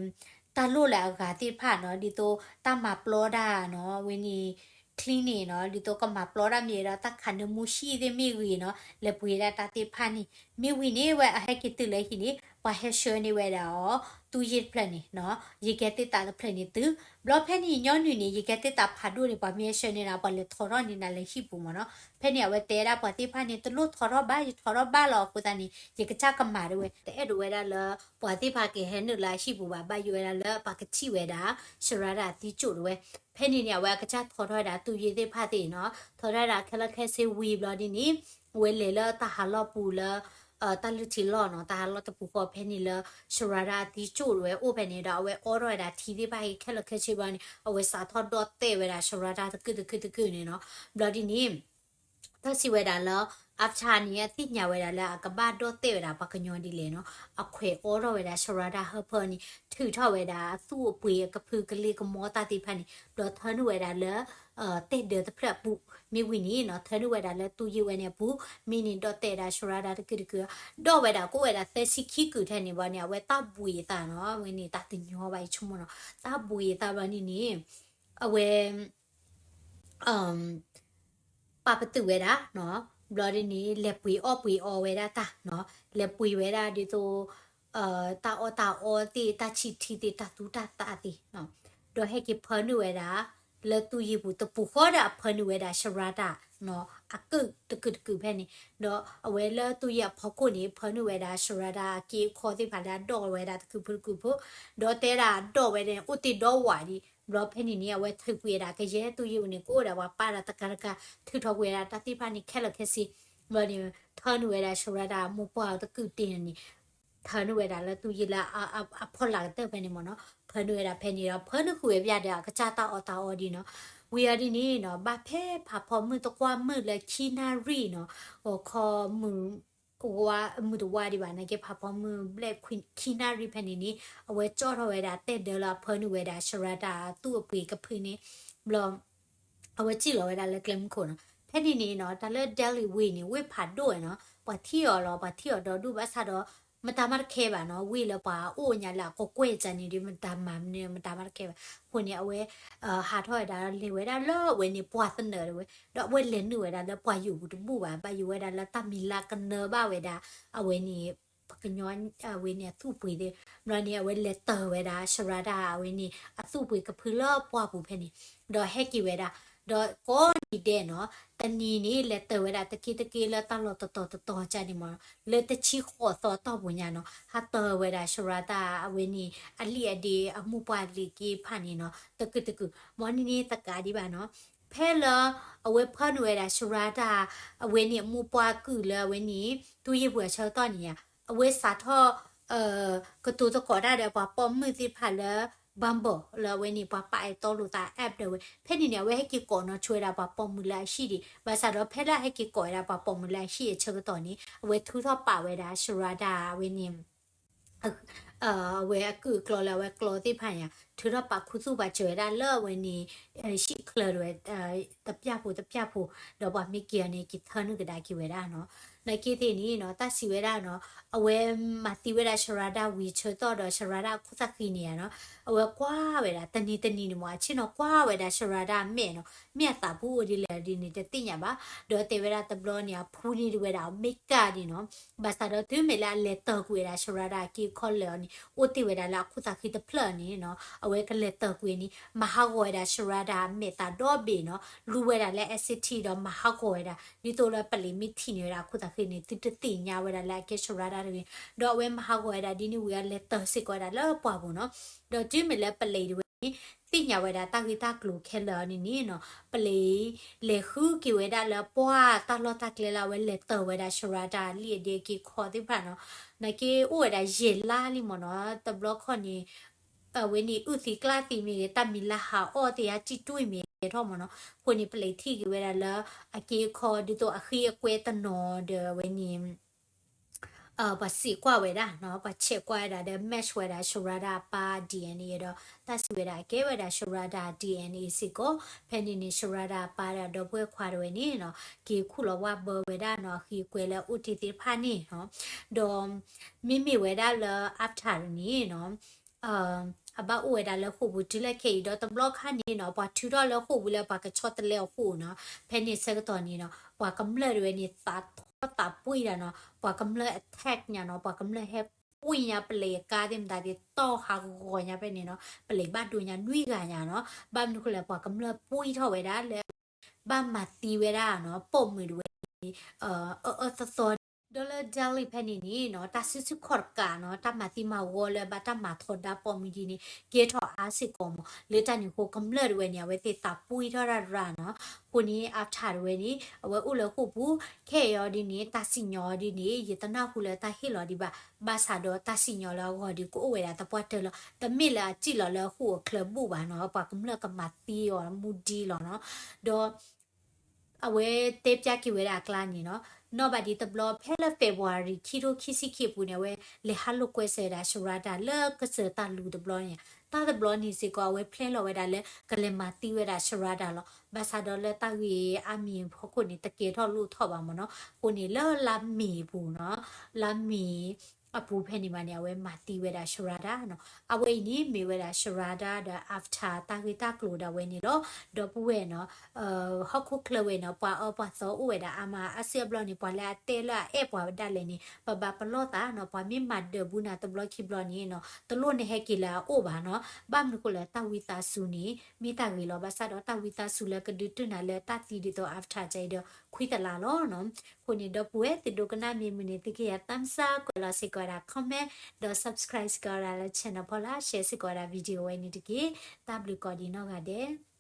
တၢ်လိၣ်လၢအဂၤသ့ၣ်တဖၣ်နီၤ ဒ်သိးတၢ်မၤပျီတၢ်နီၤ အဝဲန့ၣ် clean န့ၣ်နီၤ, ဒ်သိးကမၤပျီဒၣ်မ့ၢ်ဒီးတၢ်ခးနၢမူဟံၣ်သ့ၣ်မ့ၢ်ဂ့ၤနီၤ, လဲၤပှ့ၤဒၣ်တၢ်သ့ၣ်တဖၣ်န့ၣ် မ့ၢ်ဝံၤန့ၣ် ဝဲအဟဲက့ၤတုၤလၢဟံၣ်န့ၣ် ပှၤဟဲဆှၢန့ၢ်ဝဲဒၣ်အီၤ သူၣ်ယ့ၢ်တဖျၢၣ်န့ၣ်နီၤ, ယကဲသ့ၣ်သးတဖျၢၣ်န့ၣ်တုၤ, ဘျီဖဲန့ၣ်ညီနုၢ်န့ၣ် ယကဲသ့ၣ်သးဖးဒိၣ်န့ၣ် ပှၤမ့ၢ်ဟဲဆှၢန့ၢ်နၤ ပှၤလဲၤထီထီၣ်န့ၢ်နၤလၢဟံၣ်ပူၤမ့ၢ်နီၤ, ဖဲန့ၣ် အဝဲတဲဒၣ်ပှၤသ့ၣ်တဖၣ်န့ၣ် တလိၣ်ထီထီၣ်ဘၣ် ယထီထီၣ်ဘၣ်လီၤအဃိသတးန့ၣ် ယကစၢ်ကမၤတဝဲ, တအဲၣ်ဒိးဝဲဒၣ်လၢ ပှၤသ့ၣ်တဖၣ်ကဟဲနုာ်လၢအဟံၣ်ပူၤဘၣ်, ဘၣ်ယိၣ်ဝဲဒၣ်လၢပှၤကထံၣ်ဝဲဒၣ် Sharada သံကၠိၣ်တဝဲ, ဖဲန့ၣ်န့ၣ် အဝဲအကစၢ်ထီထီၣ်ဝဲဒၣ်သူၣ်ယ့ၢ်သ့ၣ်တဖၣ်သ့ၣ်နီၤ, ထီထီၣ်ဝဲဒၣ်ခဲလၢာ်ခဲဆ့ဝံၤဘျီဒ်န့ၣ် အဝဲလဲၤလၢတၢ်ဟးလီၢ်ပူၤလၢ တၢ်လုၢ်ထံလီၢ်နီၤ, တၢ်ဟးလီၢ်တပူၤဃီဖဲန့ၣ်လၢ Sharada သံကၠိၣ်တဝဲအိၣ်ဖဲန့ၣ်ဒီး အဝဲအိးထီၣ်ဝဲဒၣ်ထံသ့ၣ်တဖၣ်အံၤခဲလၢာ်ခဲဆ့ဘျီန့ၣ် အဝဲစးထီၣ်ဒီၣ်တဲာ်ဝဲဒၣ် Sharada တကုာ်တကုာ်တကုာ်န့ၣ်နီၤ, ဘျီဒ်န့ၣ် တၢ်စံးဝဲဒၣ်လၢ Aftab န့ၣ် အသ့ၣ်ညါဝဲဒၣ်လၢအကဘၣ်ဒီၣ်တဲာ်ဝဲဒၣ်ပှၤကညီဒ်လဲၣ်နီၤ, အခွဲးအိးထီၣ်ဝဲဒၣ် Sharada ဟၢဖၢန့ၣ် ထုးထီၣ်ဝဲဒၣ်အသူၣ်အပှ့ၤအကဖုကလ့ကမီတၢ်သ့ၣ်တဖၣ်န့ၣ် ဒီးထၢနုာ်ဝဲဒၣ်လၢ တဲၣ်ဒၢတဖျၢၣ်အပူၤ, မ့ၢ်ဝံၤန့ၣ်နီၤ ထၢနုာ်ဝဲဒၣ်လၢသူၣ်ယ့ၢ်ဝဲန့ၣ်အပူၤ, မ့ၢ်န့ၣ်ဒီၣ်တဲာ်ဝဲဒၣ် Sharada တကုာ်တကုာ်, ဒီၣ်ဝဲဒၣ်ကအိၣ်ဝဲဒၣ်သၢဆံခံကုာ်ထဲန့ၣ်ဘၣ်န့ၣ် အဝဲတၢ်ဘှံးအသးနီၤ, အဝဲန့ၣ်တၢ်တညီဘၣ်အံၤဆိကမိၣ်နီၤ, တၢ်ဘှံးအသးဘျီန့ၣ်န့ၣ် အဝဲ ပာ်ပတုာ်ဝဲဒၣ်နီၤ, ဘျီဒ်န့ၣ် လဲၤပှ့ၤအီၣ်ပှ့ၤအီဝဲဒၣ်တၢ်နီၤ, လဲၤပှ့ၤဝဲဒၣ်ဒ်သိး တၢ်အီၣ်တၢ်အီသ့ၣ် တၢ်ဆံၣ်ထံသ့ၣ် တၢ်သူတၢ်သၣ်သ့ၣ်နီၤ, ဒီးဟဲက့ၤဖၢနုာ်ဝဲဒၣ် လၢသူၣ်ယ့ၢ်ပူၤတပူၤဃီဒီးအဖၢနုာ်ဝဲဒၣ် Sharada နီၤ, အကုာ်တကုာ်တကုာ်ဖဲန့ၣ်, ဒီးအဝဲလၢသူၣ်ယ့ၢ်အဖီခိၣ်န့ၣ် ဖၢနုာ်ဝဲဒၣ် Sharada အက့အခီသ့ၣ်တဖၣ်လၢအဒီၣ်ဝဲဒၣ်တကုာ်ဖိတကုာ်ဖိ, ဒီးတဲဒၣ်အဒီၣ်ဝဲဒၣ်န့ၣ် အိၣ်တ့ၢ်ဒီဝးဒံး, ဘျီဖဲန့ၣ်န့ၣ် အဝဲထုးကွံာ်ဝဲဒၣ်ကယဲၢ်သူၣ်ယ့ၢ်ပူၤန့ၣ် ကအိၣ်ဒၣ်ပှၤပာ်ဒီးတကးတကး ထုးထီၣ်ကွံာ်ဝဲဒၣ်တၢ်သ့ၣ်တဖၣ်န့ၣ်ခဲလၢာ်ခဲဆ့, ဘျီန့ၣ် ထၢနုာ်ဝဲဒၣ် Sharada အမိၢ်ပှၢ်တကုာ်တ့ၢ်န့ၣ် ထၢနုာ်ဝဲဒၣ်လၢသူၣ်ယ့ၢ်လၢအဖီလာ်ကတၢၢ်ဖဲန့ၣ်မ့ၢ်နီၤ, ဖၢနုာ်ဝဲဒၣ်ဖဲန့ၣ်ဒီး ဖၢနုာ်ဃုာ်ဝဲပျၢ်ဒီးအကစၢ်တၢ်အီၣ်တၢ်အီဒ်နီၤ, ဝံၤအီၤဒ်န့ၣ်နီၤ ဘၣ်ဖဲဖးဖီမုၢ်တကွၢ်မုၢ်လၢခံနၣ်ရံၣ်နီၤ, ဂီၤခီမုၢ် ဝါ မုၢ်တဝါဒံးဘၣ် နာ်က့ဖးဖီမုၢ်ဘျဲၣ်ခံနၣ်ရံၣ်ဖဲန့ၣ်န့ၣ် အဝဲကၠီၣ်ထီၣ်ဝဲဒၣ်တဲၣ်ဒၢလၢအဖၢနုာ်ဝဲဒၣ် Sharada အသူၣ်အပှ့ၤကဖုန့ၣ်, ဘျီ အဝဲစံၣ်လီၤဝဲဒၣ်လၢကျဲမုၢ်ခိၣ်နီၤ, ဖဲန့ၣ်န့ၣ်နီၤ တၢ်လၢ Delhi ဝ့ၢ်န့ၣ် ဝ့ၢ်ဖးဒိၣ်ဝဲနီၤ, ပှၤထံၣ်အီၤလီၤ ပှၤထံၣ်အီၤဒီဒူၣ်ဘၣ်ဆၣ်ဒီး မတၤမးတခဲဘၣ်နီၤ, ဝ့ၢ်လၢပှၤအိၣ်ညါလၢအကီၢ်ကွဲၢ်တၢ်န့ၣ်ဒီး မတၤမၤမနုၤ မတၤမးတခဲဘၣ်, အဃိန့ၣ် အဝဲ ဟးထီၣ်ဝဲဒၣ်လဲၤဝဲဒၣ်လၢအဝဲန့ၣ်ပှၢ်သနၢၣ်တဝဲ, ဒီးအဝဲလဲၤနုာ်ဝဲဒၣ်လၢပှၢ်ယိာ်ပူၤတဘူၣ်ဘၣ်, ဘၣ်ယိၣ်ဝဲဒၣ်လၢတၢ်မံၤလၢကနၢဘၣ်ဝဲဒၣ် အဝဲန့ၣ် ပှၤကညီ အဝဲန့ၣ်အသူၣ်ပှ့ၤသ့ၣ်, ဘျီန့ၣ် အဝဲလဲၤတၢၢ်ဝဲဒၣ် Sharada အဝဲန့ၣ် အသူၣ်ပှ့ၤကဖုလၢပှၢ်ပူၤဖဲန့ၣ်, ဒီးဟဲက့ၤဝဲဒၣ်, ဒီးကိးနံၤဒဲးနီၤ, တနံၤန့ၣ် လဲၤတၢၢ်ဝဲဒၣ်တက့တက့လၢတၢ်လီၢ်တတီၤတတီၤကန့ၣ်မ့ၢ်နီၤ, လၢတဆံဃိးသီတီၢ်ပူၤညါနီၤ, ဟးတၢၢ်ဝဲဒၣ် Sharada အဝဲန့ၣ် အလံာ်အဒ့အမိၢ်ပှၢ်လံာ်က့ဖးန့ၣ်နီၤ, တကုာ်တကုာ်, မ်နန့ၣ်သကးဒံးဘၣ်နီၤ, ဖဲလၢ အဝဲဖၢနုာ်ဝဲဒၣ် Sharada အဝဲန့ၣ်အမိၢ်ပှၢ်ကုၢ်လၢအဝဲန့ၣ် သူၣ်ယ့ၢ်ပူၤအဆၢကတီၢ်န့ၣ်ဧါ, အဝဲစးထီၣ် ကတိၤသကိးတၢ်ဒီးပှၤပိာ်မုၣ်သ့ၣ်တဖၣ်လၢ Bumble လၢအဝဲန့ၣ် ပှၤပာ်အဲၣ်တီလိာ်သး app ဒီးဝဲ, ဖဲန့ၣ်န့ၣ် အဝဲဟဲက့ၤကိးနီၣ်ဆိဝဲဒၣ်ပှၤပိာ်မုၣ်လၢအဟံၣ်ဒံး, ဘၣ်ဆၣ်ဒီးဖဲလၢအဟဲက့ၤကိးဝဲဒၣ်ပှၤပိာ်မုၣ်လၢအဟံၣ်အဆၢကတီၢ်န့ၣ် အဝဲထုးထီၣ်ပာ်ဝဲဒၣ် Sharada အဝဲန့ၣ် အဝဲအကုၢ်အကျီလၢအဝဲကျီသ့ၣ်တဖၣ်န့ၣ် ထုးထီၣ်ပာ်ခူသူၣ်ပာ်စၢၤဝဲဒၣ်လၢအဝဲန့ၣ် ဟံၣ်ချၢတဝဲ တပျၢ်ဖိတပျၢ်ဖိ, ဒီးပှၤမ့ၢ်က့ၤအီၤန့ၣ် က့ၤထၢနုာ်ကဒါက့ၤဝဲဒၣ်နီၤ. နာ်က့သ့ၣ်န့ၣ်နီၤ တၢ်စံးဝဲဒၣ်နီၤ အဝဲမၤသံဝဲဒၣ် Sharada ဝံၤဆၢကတီၢ်ဒီး Sharada အခိၣ်သးဃံန့ၣ်နီၤ အဝဲကွၢ်ဝဲဒၣ် တနံၤတနံၤန့ၣ်မ့ၢ် အဆ့ၣ်နီၤကွၢ်ဝဲဒၣ် Sharada အမဲာ်နီၤ မ့ၢ်အသးပူၤအိၣ်ဒ်လဲၣ်ဒ်န့ၣ် တသ့ၣ်ညါဘၣ်. ဒီးတဲဝဲဒၣ်တဘျီန့ၣ် အဖူန့ၢ်တဝဲဒၣ် makeup န့ၣ်နီၤ. ဘၣ်ဆၣ်ဒီးတုၤမ့ၢ်လၢအလဲၤတၢၢ်ကွံာ်ဝဲဒၣ် Sharada အက့အခီၣ်လၢာ်အီၤန့ၣ် အိၣ်တ့ၢ်ဝဲဒၣ်လၢအခိၣ်သးဃံတဖျၢၣ်န့ၣ်နီၤ အဝဲကလဲၤတၢၢ်ကွံာ်န့ၣ် မၤဟးဂီၤဝဲဒၣ် Sharada အမဲာ်သးဒီဘ့ၣ်နီၤ လူဝဲဒၣ်လၢ acid ဒီးမၤဟးဂီၤဝဲဒၣ် ဒ်သိးလၢပလံၤမ့ၢ်ထံၣ်န့ၢ်ဝဲဒၣ်အခိၣ်သးဃံန့ၣ် သုတသ့ၣ်ညါဝဲဒၣ်လၢအကဲ Sharada တဂ့ၤ. ဒီးအဝဲမၤဟးဂီၤဝဲဒၣ်ဒ်န့ၣ်ဝံၤ အလဲၤတၢၢ်စ့ၢ်ကီးဝဲဒၣ်လၢပှၢ်ပူၤနီၤ. ဒီးတုၤမ့ၢ်လၢပလံၤတဝဲန့ၣ် သ့ၣ်ညါဝဲဒၣ်တၢ်ဂ့ၢ်တၢ်ကျိၤခဲလၢာ်အီၤန့ၣ်န့ၣ်နီၤ ပလံၤ လဲၤဃုက့ၤဝဲဒၣ်လၢပှၢ်တၢ်လီၢ်တၢ်ကျဲလၢအဝဲလဲၤတၢၢ်ဝဲဒၣ် Sharada လံာ်အဒ့အက့အခီၣ်သ့ၣ်တဖၣ်နီၤ. နာ်က့အိၣ်ဝဲဒၣ်ယဲၢ်လါလံမ့ၢ်နီၤ တဘျီခီၣ်န့ၣ် အဝဲန့ၣ်အုၣ်သံကျၢ်သံမ့ၢ်ဂ့ၤ တၢ်မံၤလၢဟးအီၣ်သ့ၣ်ဧါ စံၣ်တွံၣ်မ့ၢ်ဂ့ၤ ကဲထီၣ်မ့ၢ်နီၤ. အဃိန့ၣ် ပလံၤထံၣ်က့ၤဝဲဒၣ်လၢ အက့အခီၣ်ဒ်သိးအဃံအကွဲတနီၤဒီးအဝဲန့ၣ် ပှၤစံးကွၢ်ဝဲဒၣ်နီၤ ပှၤဆဲးကွၢ်ဝဲဒၣ်ဒီး match ဝဲဒၣ် Sharada အပၢ် DNA ဒီး တၢ်စံးဝဲဒၣ်အကဲဝဲဒၣ် Sharada DNA စ့ၢ်ကီး. ဖဲန့ၣ်န့ၣ် Sharada အပၢ်ဒီးအဒီပုၢ်ဝဲၢ်ခွါတဝဲန့ၣ်နီၤ က့ၤခူၣ်လီၤဝၢ်ဘၢဝဲဒၣ်နီၤ အဃံအကွဲလၢအအိၣ်တ့ၢ်သ့ၣ်တဖၣ်န့ၣ်နီၤ. ဒီး မ့မ့ၢ်ဝဲဒၣ်လၢ after န့ၣ်နီၤ အဘၣ်အိၣ်ဝဲဒၣ်လၢဃိာ်ပူၤတုၤလၢခဲအံၤ ဒီးတဘျီခါန့ၣ်နီၤ ပှၤထုးထီၣ်လၢဃိာ်ပူၤလၢပှၤကဆီတလဲအီၤဃိာ်နီၤ, ဖဲန့ၣ်ဆၢကတီၢ်န့ၣ်နီၤ ပှၤကမျၢၢ်တဝဲန့ၣ် သးထီၣ်သးပှံၢ်တၢ်နီၤ, ပှၤကမျၢၢ် attack ညါနီၤ, ပှၤကမျၢၢ်ဟဲပှံၢ်ညါပလံးအကါသ့ၣ်မတၤသ့ၣ် တီၢ်ဟးဂီၤညါဖဲန့ၣ်နီၤ, ပလံးဘၣ်ဒိညါနွံဂၤညါနီၤ, ဘၣ်မနုၤဃိလဲၣ် ပှၤကမျၢၢ်ပှံၢ်ထီၣ်ဝဲဒၣ်လၢ ဘၣ်မၤသံဝဲဒၣ်နီၤ ပိာ်မုၣ်တဝဲန့ၣ် အၢအၢသီသီ ဒီးလၢ Delhi ဖဲန့ၣ်န့ၣ်နီၤ တၢ်စုဆူၣ်ခီၣ်တကးနီၤ တၢ်မၤသံမၤဝီလၢဘၣ်တၢ်မၤထီဒါပိာ်မုၣ်ဒ်န့ၣ် ကဲထီၣ်အါစ့ၢ်ကီးမး, လၢတၢ်န့ၣ်အဃိ ကမျၢၢ်တဝဲန့ၣ် အဝဲသ့ၣ်သးပှံၢ်ထီၣ်တၢ်ရၤနီၤ, အဃိန့ၣ် after တဝဲန့ၣ် အဝဲအိၣ်လၢဃိာ်ပူၤ ခဲအံၤအီၤဒ်န့ၣ် တၢ်စံၣ်ညီၣ်အီၤဒ်န့ၣ် ယတနၢ်ဟူလၢတၢ်ဟ့ၣ်လီၤဒံးဘၣ်, ဘၣ်ဆၣ်ဒီးတၢ်စံၣ်ညီၣ်လၢအဂီၢ်ဒ်ကအိၣ်ဝဲဒၣ်သပှၢ်တၢၢ်လီၤ, တမ့ၢ်လၢအစံၣ်လီၤလၢအဃိာ်အချၢဘူးဘၣ်နီၤ, ပှၤကမျၢၢ်ကမၤသံအီၤမူဒံလီၤနီၤ, ဒီး အဝဲတဲပျၢ်က့ၤဝဲဒၣ်အကျါန့ၣ်နီၤ, နီၢ်ဘၣ်ဒံးတဘျီ ဖဲလၢ February ခံထိခံဆံခံအပူၤန့ၣ် အဝဲလဲၤဟးလိာ်ကွဲစၢၤဝဲဒၣ် Sharada လၢကစၢၢ်တၢ်လူၤတဘျီန့ၣ်, တၢ်တဘျီန့ၣ်စ့ၢ်ကီး အဝဲ plan လီၤဝဲဒၣ်လၢ ကလဲၤမၤသံဝဲဒၣ် Sharada လီၤ, ဘၣ်ဆၣ်ဒီးလၢတၢ်ဂ့ၢ်အါမံၤဖီခိၣ်န့ၣ် တကဲထီၣ်လိၣ်ထီၣ်ဘၣ်မးနီၤ, အဃိန့ၣ် လၢလါမ့ၤအပူၤနီၤ, လါမ့ၤ အပူၤဖဲန့ၣ်မးန့ၣ် အဝဲမၤသံဝဲဒၣ် Sharada နီၤ, အဝဲအံၤန့ၣ်မ့ၢ်ဝဲဒၣ် Sharada ဒီး after တၢ်ဂ့ၢ်တၢ်ကျိၤဒၣ်ဝဲန့ၣ်လီၤ, ဒီပုၢ်ဝဲၢ်နီၤ, ဟီၣ်ခိၣ်ချၢဝဲနီၤ ပှၤအၢပှၤသီအိၣ်ဝဲဒၣ်အါမး အါစုအါဘျီန့ၣ် ပှၤလၢအတဲလၢအအဲၣ်ပှၤဒၣ်လဲာ်န့ၣ် ပဘၣ်ပလီၢ်သးနီၤ, ပှၤမ့ၢ်မၤဒၢးဘူးနၤတဘျီခံဘျီန့ၣ်နီၤ တလိၣ်နဟဲက့ၤလၢအအိၣ်ဘၣ်နီၤ, ဘၣ်မနုၤဃိလဲၣ် တၢ်ဝံသးစူၤန့ၣ် မ့ၢ်တၢ်ဂ့ၤလီၤ, ဘၣ်ဆၣ်ဒီးတၢ်ဝံသးစူၤလၢကဒုးတုာ်နၤလၢတၢ်သံဒ်သိး after ကဲအံၤဒီး ခွံတလါလီၤနီၤ, အဃိန့ၣ် ဒီပုၢ်ဝဲၢ် သုဒိကနၣ်မ့ၢ်မုာ်န့ၣ် သုကဟဲ thumbs up ကွဲးလီၤစ့ၢ်ကီးဝဲဒၣ် comment ဒီး subscribe စ့ၢ်ကီးဝဲဒၣ်လၢ channel ဖီလာ် share စ့ၢ်ကီးဝဲဒၣ် video ဝဲန့ၣ်တက့ၢ်, တၢ်ဘျုးကိးဒံးနီၢ်ဂၤဒဲး